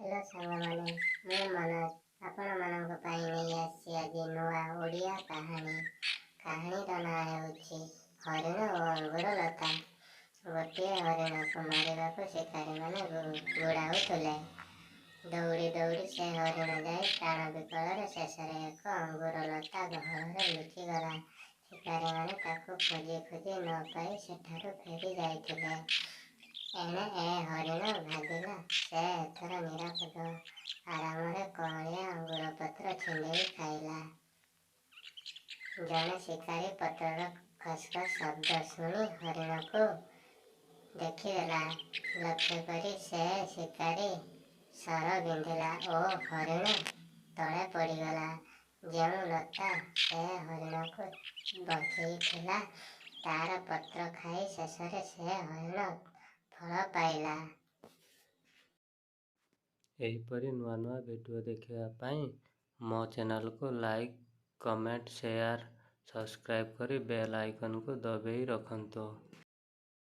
Hello ସାଙ୍ଗମାନେ, ମୁଁ ମନୋଜ ଆପଣମାନଙ୍କ ପାଇଁ ନେଇ ଆସିଛି ଆଜି ନୂଆ ଓଡ଼ିଆ କାହାଣୀ। କାହାଣୀର ନାଁ ହେଉଛି ହରିଣ ଓ ଅଙ୍ଗୁର ଲତା। ଗୋଟିଏ ହରିଣକୁ ମାରିବାକୁ ଶିକାରୀମାନେ ଗୋଡ଼ାଉଥିଲେ। ଦୌଡ଼ି ଦୌଡ଼ି ସେ ହରିଣ ଯାଇ ପ୍ରାଣ ବିକଳରେ ଶେଷରେ ଏକ ଅଙ୍ଗୁର ଲତା ଗହଳରେ ଲୁଚିଗଲା। ଶିକାରୀମାନେ ତାକୁ ଖୋଜି ଖୋଜି ନ ପାଇ ସେଠାରୁ ଫେରି ଯାଇଥିଲେ। ଏଣେ ଏ ହରିଣ ଭାବିଲା ସେ ଏଥର ନିରାପଦ। ଆରାମରେ କଅଁଳିଆ ଅଙ୍ଗୁର ପତ୍ର ଛିଣ୍ଡେଇ ଖାଇଲା। ଜଣେ ଶିକାରୀ ପତ୍ରର ଖସ୍ଖସ୍ ଶବ୍ଦ ଶୁଣି ହରିଣକୁ ଦେଖିଦେଲା। ଲକ୍ଷ୍ୟ କରି ସେ ଶିକାରୀ ଶର ବିନ୍ଧିଲା ଓ ହରିଣ ତଳେ ପଡ଼ିଗଲା। ଯେଉଁ ଲତା ସେ ହରିଣକୁ ବଞ୍ଚେଇଥିଲା, ତାର ପତ୍ର ଖାଇ ଶେଷରେ ସେ ହରିଣ ଫଳ ପାଇଲା। ଏହିପରି ନୂଆ ନୂଆ ଭିଡ଼ିଓ ଦେଖିବା ପାଇଁ ମୋ ଚ୍ୟାନେଲକୁ ଲାଇକ୍, କମେଣ୍ଟ, ସେୟାର, ସବସ୍କ୍ରାଇବ୍ କରି ବେଲ୍ ଆଇକନ୍କୁ ଦବାଇ ରଖନ୍ତୁ।